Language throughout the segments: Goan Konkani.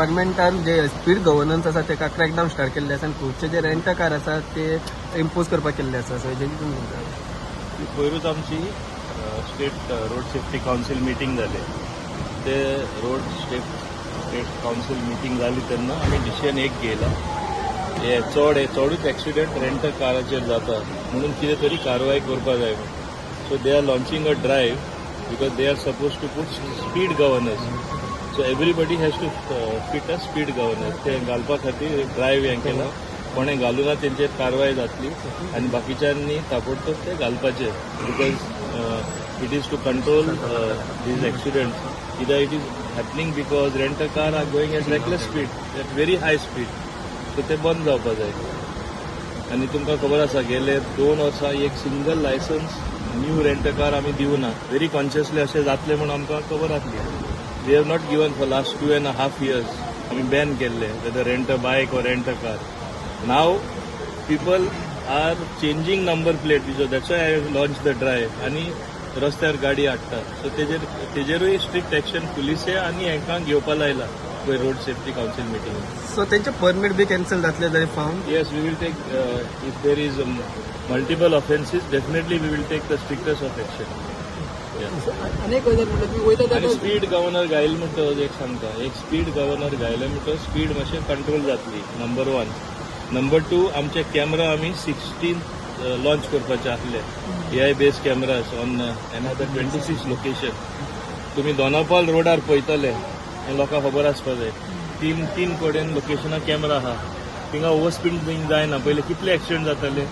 डिपार्टमेंटान जे स्पीड गव्हर्नन्स आसा तेका क्रॅकडावन स्टार्ट केल्ले आसा आनी खुबशे जे रेंट कार आसा ते इम्पोज करपाक केल्ले आसा. सो हेजेर तुमी कितें? पयरूच आमची State Road Safety Council meeting जाली. ते road state council meeting जाली तेन्ना आमी डिसिजन एक घेयला, हे चड हे चडूच एक्सिडंट रेंट काराचेर जाता म्हणून कितें तरी कारवाय करपा जाय म्हणून. So they are launching a drive because they are suppose to put speed governors, so everybody has to fit a speed governor. ते घालपा खातीर एक ड्रायव्ह हें केला. कोणें घालूना तेंचेर कारवाय जातली आनी बाकीच्यांनी ताबडतोब ते घालपाचे, because it is to control these accidents. कित्याक it is happening because rent car are going at reckless speed, at very high speed, so ते बंद जावपा जाय. आनी तुमकां खबर आसा, गेले 2 वर्सां एक single licence new rent car आमी दिवना. Very consciously. अशें जातलें म्हूण आमकां खबर आसली. We have not given for last 2.5 years. आमी बॅन केल्ले, whether rent a bike or rent a car. Now people are changing number plate, which that's why I launch the drive, आनी रस्त्यार गाडी हाडटा. सो तेजेरूय स्ट्रिक्ट एक्शन पुलिसे आनी हेंकां घेवपा लायला पळय road safety council meeting. So तेंचे परमीट बी कॅन्सल जातले जरी found? Yes, we will take, if there is multiple offences, definitely we will take the strictest of action. Yeah. अनेक गजाल म्हणल्यार तुमी वयता आनी तेन्ना स्पीड गव्हर्नर घायल म्हणटकच एक सांगता, एक स्पीड गव्हर्नर घायले म्हणटकच स्पीड मातशें कंट्रोल जातली, नंबर वन. नंबर टू, आमचे कॅमरा आमी 16 लॉन्च करपाचे आसले, AI base cameras on another 26 location. तुमी दोनापावल रोडार पळयतले, हें लोकांक खबर आसपा जाय, तीन तीन कडेन लोकेशनार कॅमेरा आहा. थिंगा ओवर स्पीड जायना. पयले कितले एक्सिडंट जाताले?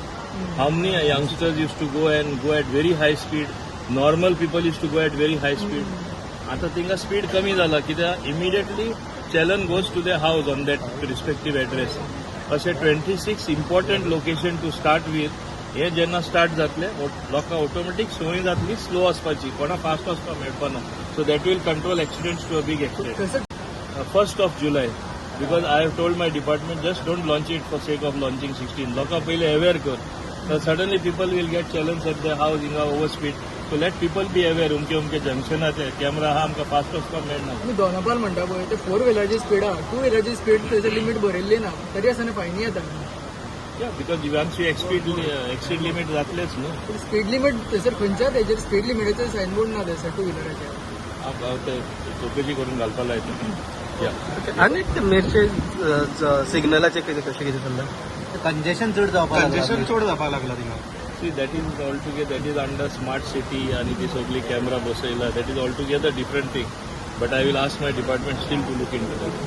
How many youngsters used to go and go at very high speed? Normal people used to go at very high speed. आता थिंगा स्पीड कमी जाला कित्याक immediately challan goes to the house on that respective address. अशे 26 important location to start with. हे जेन्ना स्टार्ट जातले, लोकांक ऑटोमॅटीक संवय जातली स्लो वचपाची. कोणा फास्ट वचपाक मेळपाना. So that will control accidents to a big extent. थंयसर 1st of July, because I have told my department, just don't launch it for sake of launching 16. लोकां पयले अवेअर कर, तर suddenly people will get challans at the house, हिंगा over speed. So let people be aware, उमके उमके जंक्शनाचे कॅमेरा आहा, आमकां फास्ट वचपाक मेळना. आमी दोनापावल म्हणटा पळय, ते फोर व्हिलराची स्पीड आहा. टू व्हिलराची स्पीड थंयसर लिमीट बरयल्ली ना, तरी आसतना फायनी येता. Yeah, because once you exceed limit जातलेच न्हू. स्पीड लिमीट थंयसर खंयच्याच हेजेर स्पीड लिमिटाचेर सायनबोर्ड ना थंयसर टू व्हिलराचेर. हांव ते चौकशी करून घालपा लायता या. आनी ते मेरशे सिग्नलाचे कितें, कशें कितें चल्लां? कंजेशन चड जावपाक लागलां. कंजेशन चड जावपाक लागला थिंगा. See, that is all together, that is under smart city आणि ती सगळी camera बसयला. That is all together different thing, but I will ask my department still to look into that.